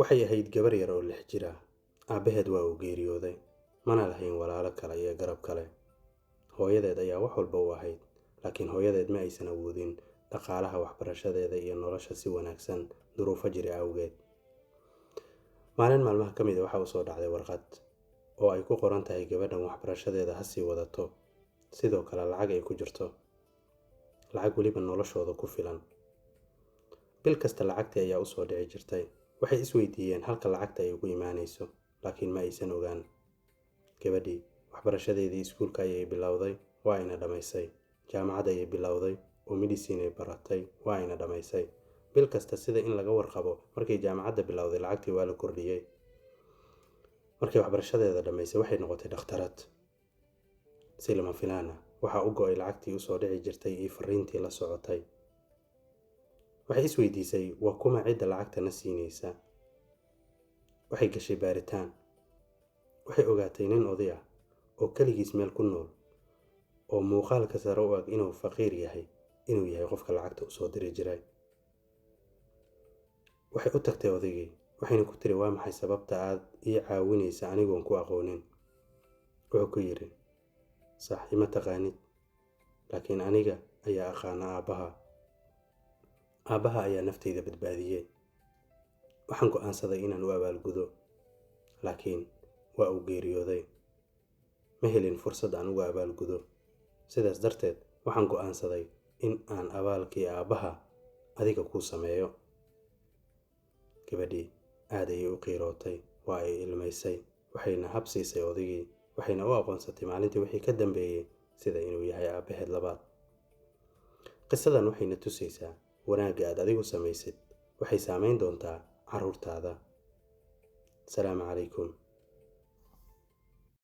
Waxay ahayd gabar yar oo 6 jir ah. Aabbaheed waa uu geeriyooday, mana lahayn walaalo kale iyo garab kale. Hooyadeed ayaa wax walba u ahayd, laakiin hooyadeed ma aysan awoodin dhaqaalaha waxbarashadeeda iyo nolosha si wanaagsan duruufo jira awgeed. Maalin maalmaha ka mid ah waxa u soo dhacday warqad oo ay ku qoran tahay gabadhan waxbarashadeeda ha sii wadato, sidoo kale lacag ay ku jirto, lacag weliba noloshooda ku filan. Bil kasta lacagtii ayaa u soo dhici jirtay. Waxay isweydiiyeen halka lacagta ay ugu imaanayso, laakiin ma aysan ogaan. Gabadhii waxbarashadeedii iskuulka ayay bilowday, waa ayna dhammaysay. Jaamacad ayay bilowday oo medicine ay baratay, waa ayna dhammaysay. Bil kasta sida in laga warqabo, markay jaamacadda bilowday lacagtii waa la kordhiyey. Markay waxbarashadeeda dhammaysay waxay noqotay dhakhtarad. Si lama filaan ah waxaa u go'ay lacagtii usoo dhici jirtay iyo fariintii la socotay. Waxay isweydiisay waa kuma cidda lacagta na siinaysa. Waxay gashay baaritaan. Waxay ogaatay nin oday ah oo kaligiis meel ku nool oo muuqaalka sare u ag inuu faqiir yahay, inuu yahay qofka lacagta usoo diri jiray. Waxay u tagtay odaygii, waxayna ku tiri waa maxay sababta aad ii caawinaysa anigoon ku aqoonin. Wuxuu ku yidhi, sax ima taqaanid, laakiin aniga ayaa aqaana aabbaha. Aabbaha ayaa naftayda badbaadiyey. Waxaan go'aansaday inaan u abaalgudo, laakiin waa uu geeriyooday. Ma helin fursad aan uga abaalgudo. Sidaas darteed waxaan go'aansaday in aan abaalkii aabbaha adiga kuu sameeyo. Gabadhii aad ayay u qiirootay, waa ay ilmaysay, waxayna hab siisay odaygii, waxayna u aqoonsatay maalintii wixii ka dambeeyey sida inuu yahay aabbaheed labaad. Qisadan waxayna tusaysaa wanaagga aad adigu samaysid waxay saameyn doontaa carruurtaada. Asalaamu calaykum.